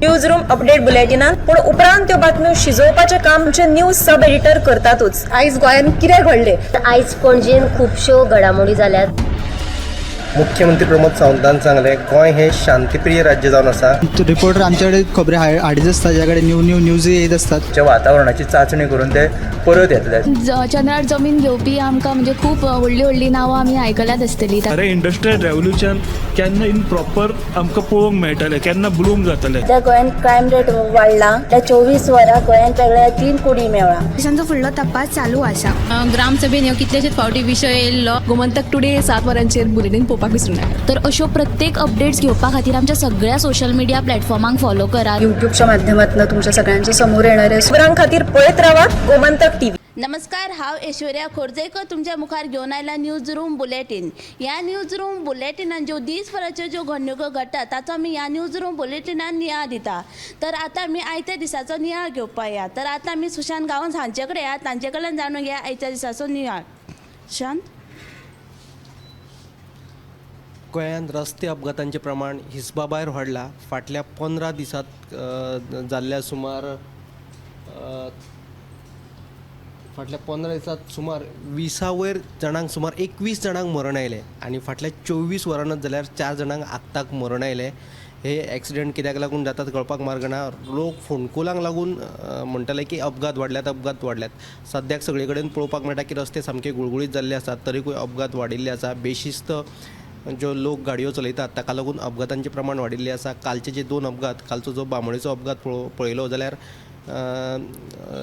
News room update बुलेटिनात, पूण उपरांत त्यो बातम्यो शिजोवपाचें काम आमचे न्यूज सब एडिटर करतातूच. आयज गोंयांत कितें घडलें? आयज पणजेन खुबश्यो घडामोडी जाल्यात. मुख्यमंत्री प्रमोद सावंतान सांगलें, गोंय हें शांतीप्रिय राज्य जावन आसा. रिपोर्टर आमच्याकडे खबरी हाडीत आसता, ज्या कडेन न्यू न्यू न्यूज येत आसतात. च्या वातावरणाची चांचणी करून ते परत येतले. चंद्रार जमीन घेवपी आमकां म्हणजे खूब व्हडलीं व्हडलीं नांवां आमी आयकल्यात आसतलीं. खरें इंडस्ट्रियल रेवोल्युशन केन्ना इन प्रॉपर आमकां पळोवंक मेळटलें, केन्ना ब्लूम जातलें? सध्या गोंयांत क्रायम रेट वाडला. त्या 24 वरां गोंयांत वेगळ्या तीन कुडी मेवळा. तांचो फुडलो तपास चालू आसा. ग्रामसभेन ह्यो कितलेशेच फावटी विशय येयल्लो. गोमंतक टुडे 7 वरांचेर बुलेटीन पळोवपाक विसरूं नाका. तर अश्यो प्रत्येक अपडेट्स घेवपा खातीर आमच्या सगळ्या सोशल मिडिया प्लॅटफॉर्मांक फॉलो करात. युट्यूबच्या माध्यमातून तुमच्या सगळ्यांच्या समोर येणार आहे. खबरां खातीर पळयत रावात गोमंतक टीव्ही. नमस्कार, हांव ऐश्वर्या खोर्जेकर तुमच्या मुखार घेवन आयला न्यूज रूम बुलेटीन. ह्या न्यूज रूम बुलेटिनान ज्यो दीसभराच्यो ज्यो घडणुको घडटा ताचो आमी ह्या न्यूज रूम बुलेटिनान नियाळ दिता. तर आतां आमी आयत्या दिसाचो नियाळ घेवपाक या. तर आतां आमी सुशांत गांवस हांचे कडेन या, तांचे कडल्यान जाणून घेया आयच्या दिसाचो नियाळ. सुशांत. गोंयांत रस्ते अपघातांचें प्रमाण हिसबा भायर वाडलां. फाटल्या 15 दिसांत जाल्ल्या सुमार फाटल्या 15 दिसांत सुमार 20 वयर जाणांक, सुमार 21 जाणांक मरण आयलें आनी फाटल्या 24 वरांत जाल्यार चार जाणांक आक्ताक मरण आयलें. हे एक्सिडंट कित्याक लागून जातात कळपाक मार्ग ना. लोक फोंडकुलांक लागून म्हणटाले की अपघात वाडल्यात, अपघात वाडल्यात. सद्याक सगळे कडेन पळोवपाक मेळटा की रस्ते सामके गुळगुळीत जाल्ले आसात, तरीकूय अपघात वाडिल्ले आसा. बेशिस्त ज्यो लोक गाडयो चलयतात ताका लागून अपघातांचें प्रमाण वाडिल्लें आसा. कालचे जे दोन अपघात, कालचो जो बांबोळेचो अपघात पळयलो जाल्यार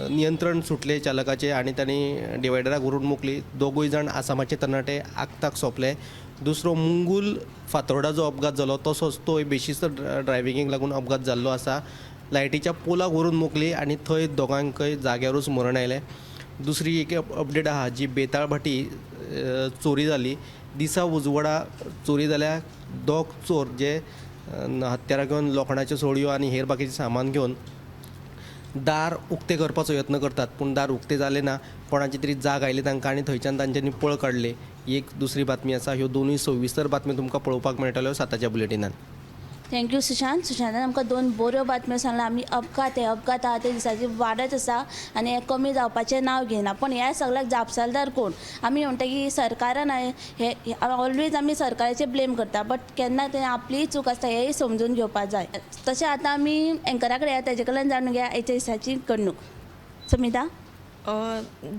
नियंत्रण सुटलें चालकाचें आनी तांणी डिवायडराक व्हरून मोखली. दोगूय जाण आसामाचे तरणाटे आक्ताक सोंपले. दुसरो मुंगूल फातोर्डा जो अपघात जालो तसोच तोय बेशिस्त ड्रायविंगेक लागून अपघात जाल्लो आसा. लायटीच्या पोलाक व्हरून मोखली आनी थंय दोगांकय जाग्यारूच मरण आयलें. दुसरी एक अपडेट आहा जी बेताळभाटी चोरी जाली. दिसा उजवाडा चोरी जाल्या. दोग चोर जे हत्यारां घेवन, लोखणाच्यो सोडयो आनी हेर बाकीचें सामान घेवन दार उक्तें करपाचो यत्न करतात, पूण दार उक्तें जालें ना. कोणाची तरी जाग आयली तांकां आनी थंयच्यान तांच्यांनी पळ काडली. ही एक दुसरी बातमी आसा. ह्यो दोनूय सविस्तर बातम्यो तुमकां पळोवपाक मेळटल्यो 7च्या बुलेटिनान. Thank you Sushant. सुशांतान आमकां दोन बऱ्यो बातम्यो सांगल्या. आमी अपघात, हे अपघात आहा ते दिसाची वाडत आसा आनी हे कमी जावपाचें नांव घेयना. पूण ह्या सगळ्याक जापसालदार कोण? आमी म्हणटा की सरकारान हे ऑलवेज आमी सरकाराचेर ब्लेम करता, बट केन्ना ते आपलीय चूक आसता हेंय समजून घेवपाक जाय. तशें आतां आमी एंकरा कडेन या, तेजे कडल्यान जाणून घेया आयच्या दिसाची घडणूक. समिता.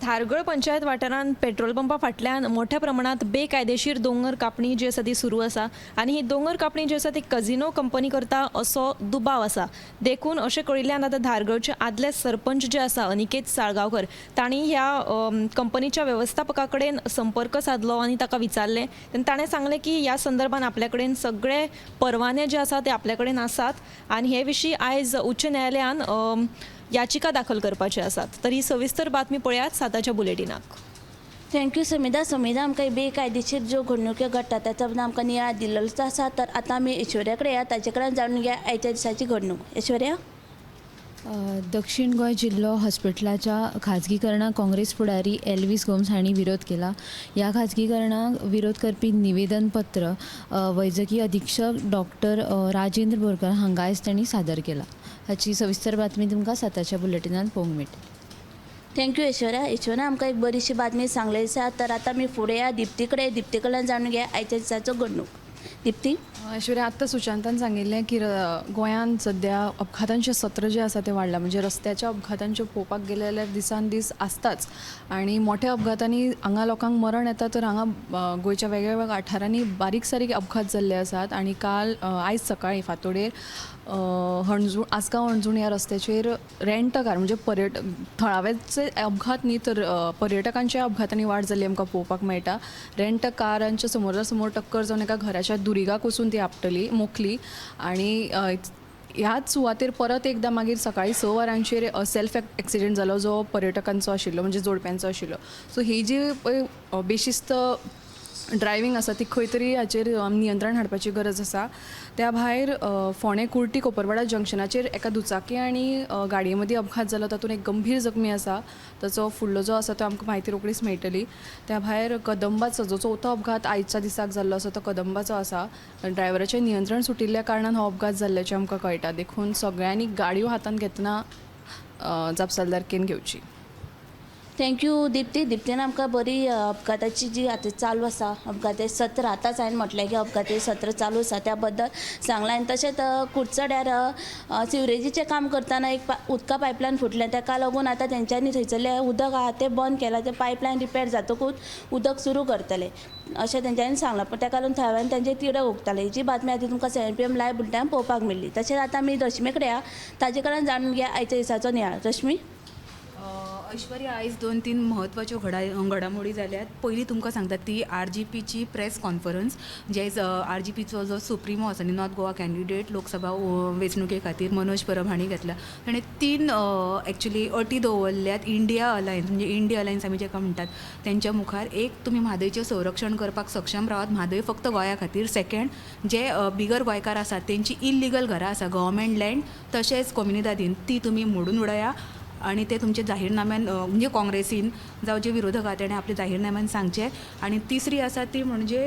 धारगळ पंचायत वाठारांत पेट्रोल पंपा फाटल्यान मोठ्या प्रमाणात बेकायदेशीर दोंगर कापणी जी आसा ती सुरू आसा आनी ही दोंगर कापणी जी आसा ती कझिनो कंपनी करता असो दुबाव आसा. देखून अशें कळिल्ल्यान आतां धारगळचे आदले सरपंच जे आसा अनिकेत साळगांवकर तांणी ह्या कंपनीच्या वेवस्थापका कडेन संपर्क सादलो आनी ताका विचारलें तेन्ना ताणें सांगलें की ह्या संदर्भान आपल्या कडेन सगळे परवाने जे आसा ते आपल्या कडेन आसात आनी हे विशीं आयज उच्च न्यायालयान याचिका दाखल करपाची आसात. तर ही सविस्तर बातमी पळयात 7च्या बुलेटिनाक. Thank you Samita. Samita आमकां बेकायदेशीर ज्यो घडणुक्यो घडटा ताचो आमकां नियाळ दिल्लोच आसा. तर आतां आमी ऐश्वर्या कडेन या, ताचे कडेन जाणून घेया आयच्या दिसाची घडणूक. ऐश्वर्या. दक्षिण गोंय जिल्लो हॉस्पिटलाच्या खाजगीकरणाक काँग्रेस फुडारी एल्वीस गोम्स हांणी विरोध केला. ह्या खाजगीकरणाक विरोध करपी निवेदन पत्र वैजकी अधीक्षक डॉक्टर राजेंद्र बोरकर हांगा आयज तांणी सादर केला. हाची सविस्तर बातमी तुमकां 7च्या बुलेटिनान पळोवंक मेळटली. Thank you Aishwarya. Aishwarya आमकां एक बरीशी बातमी सांगलेली आसा. तर आतां आमी फुडें या दिप्ती कडेन. दिप्ती कडल्यान जाणून घेया आयच्या दिसाचो घडणूक. दिप्ती. ऐश्वर्या, आत्तां सुशांतान सांगिल्लें की गोंयांत सद्या अपघातांचें सत्र जें आसा तें वाडलां. म्हणजे रस्त्याच्या अपघातांचें पळोवपाक गेलें जाल्यार दिसान दीस आसताच आनी मोठ्या अपघातांनी हांगा लोकांक मरण येता. तर हांगा गोंयच्या वेगळ्या वाठारांनी बारीक सारीक अपघात जाल्ले आसात आनी काल, आयज सकाळीं फांतोडेर हणजूण, आसगांव हणजूण ह्या रस्त्याचेर रेंट कार, म्हणजे पर्यटक, थळावेचे अपघात न्ही तर पर्यटकांच्या अपघातांनी वाड जाल्ली आमकां पळोवपाक मेळटा. रेंट कारांच्या समोरा समोर टक्कर जावन एका घराच्या दुरिगाक वचून ती आपटली, मोखली आनी ह्याच सुवातेर परत एकदां मागीर सकाळीं 6 वरांचेर सेल्फ एक्सिडेंट जालो जो पर्यटकांचो आशिल्लो, म्हणजे जोडप्यांचो आशिल्लो. सो ही जी पळय बेशिस्त ड्रायव्हींग आसा ती खंय तरी हाचेर नियंत्रण हाडपाची गरज आसा. त्या भायर फोंडें कुर्टी कोपरवाडा जंक्शनाचेर एका दुचाकी आनी गाडये मदीं अपघात जालो, तातूंत एक गंभीर जखमी आसा. ताचो फुडलो जो आसा तो आमकां म्हायती रोखडीच मेळटली. त्या भायर कदंबाचो जो चवथो अपघात आयच्या दिसाक जाल्लो आसा तो कदंबाचो आसा. ड्रायव्हराचें नियंत्रण सुटिल्ल्या कारणान हो अपघात जाल्ल्याचें आमकां कळटा. देखून सगळ्यांनी गाडयो हातांत घेतना जापसालदारकेन घेवची. Thank you Dipti. दिप्तीन आमकां बरी अपघाताची जी आतां चालू आसा अपघाते सत्र, आतांच हांवें म्हटलें की अपघाती सत्र चालू आसा त्या बद्दल सांगलां. आनी तशेंच कुडचड्यार सिवरेजीचें काम करतना एक उदका पायपलायन फुटलें, ताका लागून आतां तेंच्यांनी थंयसरलें उदक आहा तें बंद केलां. तें पायपलायन रिपेर जातकूच उदक सुरू करतले अशें तेंच्यांनी सांगलां. पूण ताका लागून थळाव्यान तेंचे तिडक उक्ताले. ही बातमी आतां तुमकां 7 PM live बुलेटिनान पळोवपाक मेळ्ळी. तशेंच आतां आमी रश्मी कडेन या, ताजे कडेन जाणून घेया आयच्या दिसाचो नियाळ. रश्मी. ऐश्वर्या, आयज 2-3 म्हत्वाच्यो घडामोडी जाल्यात. पयलीं तुमकां सांगता ती आर जी पीची प्रेस कॉन्फरन्स, जे आयज आर जी पीचो जो सुप्रिमो आसा न्ही, नॉर्थ गोवा कॅन्डिडेट लोकसभा वेंचणुके खातीर मनोज परब हांणी घेतला. ताणें 3 एक्चुली अटी दवरल्यात इंडिया अलायन्स, म्हणजे इंडिया अलायन्स आमी जेका म्हणटात तेंच्या मुखार. एक, तुमी म्हादयचें संरक्षण करपाक सक्षम रावात, म्हादय फक्त गोंया खातीर. सेकंड, जे बिगर गोंयकार आसात तेंची इल्लिगल घरां आसा गव्हर्मेंट लँड तशेंच कोमुनिदादीन, ती तुमी मोडून उडया आनी ते तुमचे जाहीरनाम्यान, म्हणजे काँग्रेसीन जावं जे विरोधक आहा तेणें आपले जाहीरनाम्यान सांगचें. आनी तिसरी आसा ती म्हणजे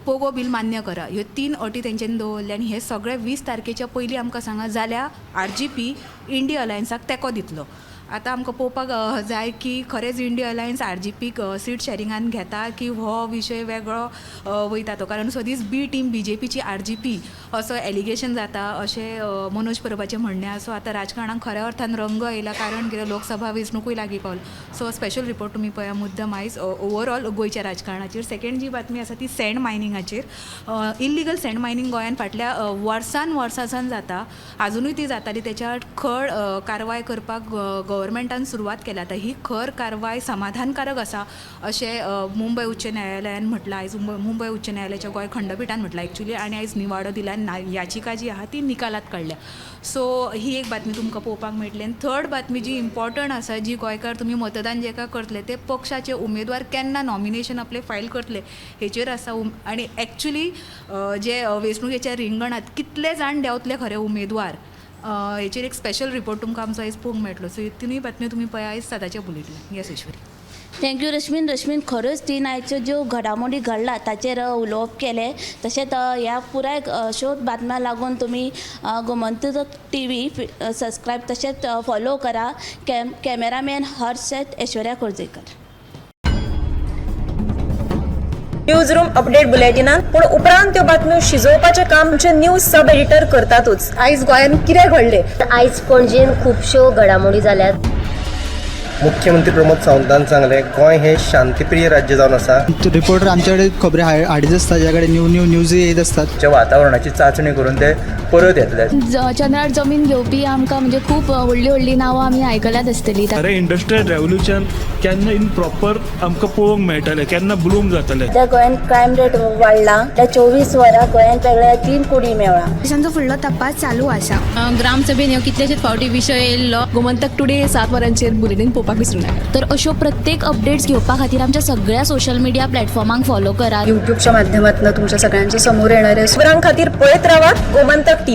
पोगो बील मान्य करा. ह्यो 3 अटी तेंच्यांनी दवरल्या आनी हे सगळे 20 तारखेच्या पयलीं आमकां सांगा, जाल्यार आर जी पी इंडिया अलायन्साक तेंको दितलो. आतां आमकां पळोवपाक जाय की खरेंच इंडिया अलायन्स आर जी पीक सीट शॅरिंगान घेता की हो विशय वेगळो वयता तो, कारण सदींच बी टीम बी जे पीची आर जी पी असो एलिगेशन जाता अशें मनोज परबाचें म्हणणें आसा. आतां राजकारणाक खऱ्या अर्थान रंग येयला, कारण कितें लोकसभा वेंचणुकूय लागीं पावल्या. सो स्पेशल रिपोर्ट तुमी पळया मुद्दम आयज ओवरऑल गोंयच्या राजकारणाचेर. सेकेंड जी बातमी आसा ती सँड मायनिंगाचेर. इल्लिगल सँड मायनींग गोंयांत फाटल्या वर्सान वर्सां जाता, आजुनूय ती जाताली. तेच्या आड खर कारवाय करपाक गव्हर्मेंटान सुरवात केल्या. आतां ही खर कारवाय समाधानकारक आसा अशें मुंबय उच्च न्यायालयान म्हटलां. आयज मुंबय उच्च न्यायालयाच्या गोंय खंडपिठान म्हटलां एक्चुली, आनी आयज निवाडो दिला, याचिका जी आहा ती निकालात काडल्या. सो ही एक बातमी तुमकां पळोवपाक मेळटली. आनी थर्ड बातमी जी इम्पॉर्टंट आसा, जी गोंयकार तुमी मतदान जेका करतले ते पक्षाचे उमेदवार केन्ना नॉमिनेशन आपलें फायल करतले हेचेर आसा. आनी एक्चुली जे वेंचणुकेच्या रिंगणांत कितले जाण देंवतले खरे उमेदवार हेचेर एक स्पेशल रिपोर्ट तुमकां आमचो आयज पळोवंक मेळटलो. सो तिनूय बातम्यो तुमी पळया आयज 7च्या बुलेटीन. येस ऐश्वरी. Thank you रश्मीन. रश्मीन खऱ्योच तीन आयच्यो ज्यो घडामोडी घडला ताचेर उलोवप केलें. तशेंच ह्या पुराय अश्यो बातम्यां लागून तुमी गोमंतक TV subscribe तशेंच फॉलो करा. Cameraman Harsh Aishwarya Khorjekar. News room update बुलेटिनान पूण उपरांत त्यो बातम्यो शिजोवपाचें काम आमचे न्यूज सब एडिटर करतातूच. आयज गोंयांत कितें घडलें, आयज पणजेन खुबश्यो घडामोडी जाल्यात. मुख्यमंत्री प्रमोद सावंतान सांगलें, गोंय हें शांतीप्रिय राज्य जावन आसा. रिपोर्टर आमच्याकडे खबरी हाडीत आसता, ज्या कडेन न्यू न्यू न्यूज येत आसतात. वातावरणाची चांचणी करून ते परत येतले. चंद्रार जमीन घेवपी आमकां म्हणजे खूब व्हडली व्हडली नांवां आमी आयकल्यात आसतली. खरें इंडस्ट्रियल रेवोल्युशन केन्ना इन प्रॉपर आमकां पळोवंक मेळटलें, केन्ना ब्लूम जातलें. सध्या गोंयांत क्रायम रेट वाडला. त्या 24 वरां गोंयांत वेगळ्या 3 कुडी मेळ्ळा. पोलिसांचो फुडलो तपास चालू आसा. ग्रामसभेन ह्यो कितलेशेच फावटी विशय येयल्लो. गोमंतक टुडे 7 वरांचेर बुलेटीन पळोवपाक विसरूं नाका. तर अश्यो प्रत्येक अपडेट्स घेवपा खातीर आमच्या सगळ्या सोशल मिडिया प्लॅटफॉर्मांक फॉलो करात. युट्यूबच्या माध्यमातून तुमच्या सगळ्यांच्या समोर येणारे खबरां खातीर पळयत रावात गोमंतक टीव्ही.